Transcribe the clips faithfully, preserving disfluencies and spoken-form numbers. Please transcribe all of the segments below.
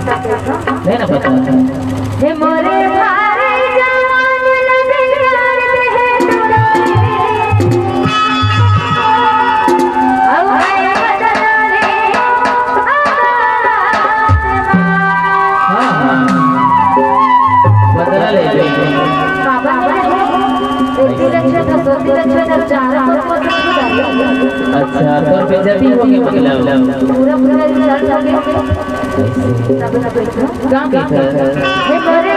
नहीं ना पता। हे मोरे भारे जवान, लगे जान दे तोरा। अब है बदला ले आकाश में। हाँ, हाँ। बदला ले ले। बाबा ने कहा, एक दिन अच्छा था, दो दिन अच्छा था, चार दिन अच्छा था। अच्छा, तो बेइज्जती हो गई मतलब? पूरा, पूरा रिजल्ट हो गया। तब, तब, तब। का कहिथे? हे मोरे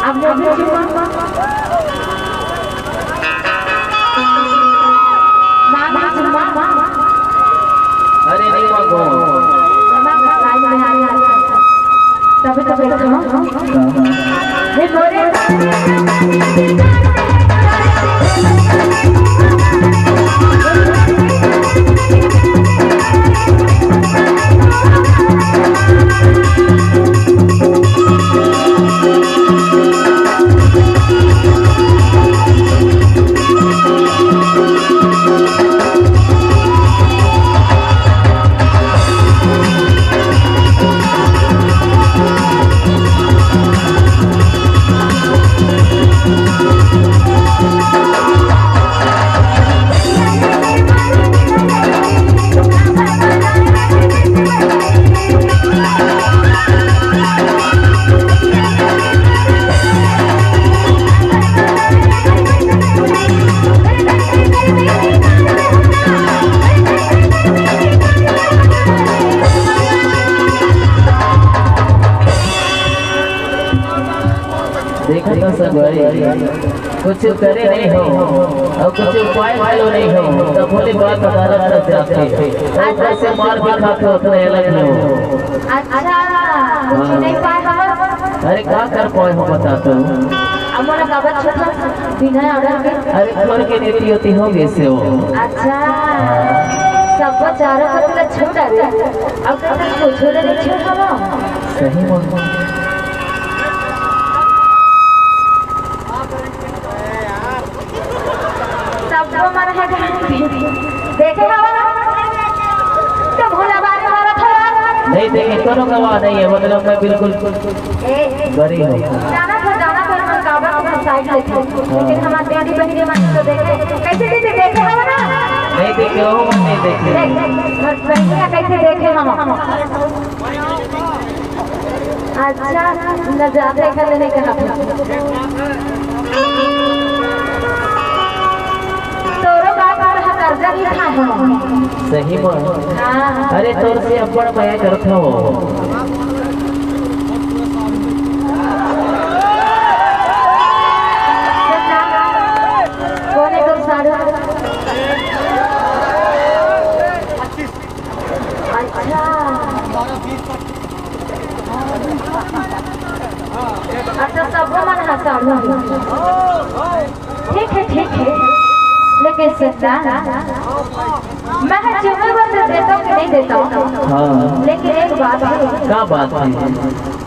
अब अरे नहीं मांगो। तभी तो बैठा हूँ। हे गोरे। देखा तो संगवारी, कुछ करे नहीं हो और कुछ उपाय घलो नहीं हो, तो भोले बात अदालत तक जाथे। तो ऊपर से मार भी खाते हो, उतने अलग नहीं हो। अच्छा, कुछ नहीं पाए हो? अरे का कर पाए हो बता तो। अब मोला काबर छूट बिना order के? अरे तोर के नीति होती हो गए से हो। अच्छा, सब चारों को तुला छूट आ रही, अब तक कुछ नहीं छूट हवा। सही बोल। सबको मन है देखे हवा ना? तो भोला बाबा हमारा था। नहीं देखे, कोनो गवाह नहीं है, मतलब मैं बिल्कुल ए, बरी हूँ। जाना था, जाना था, मैं काबा को साइड लेते। लेकिन हमारे दीदी बहन के मन तो देखे। कैसे दीदी देखे हवा ना? नहीं देखे हो, नहीं देखे। देख, देख, बहन का कैसे देखे हम? अच्छा, न जाते कर लेने के हाथ में। तोरो बाप मन ह कर्जा नहीं खाए हो। सही में। हाँ। अरे तोर से अब्बड़ मया करत हो। कोन हे तोर साढ़ू? अच्छा। अच्छा, सबो मन ह साढ़ू हे। ठीक हे, ठीक हे। सुनना, मैं ह चुमे बर तो देता हूँ कि नहीं देता हूँ, हाँ, लेकिन एक बात है, का बात है?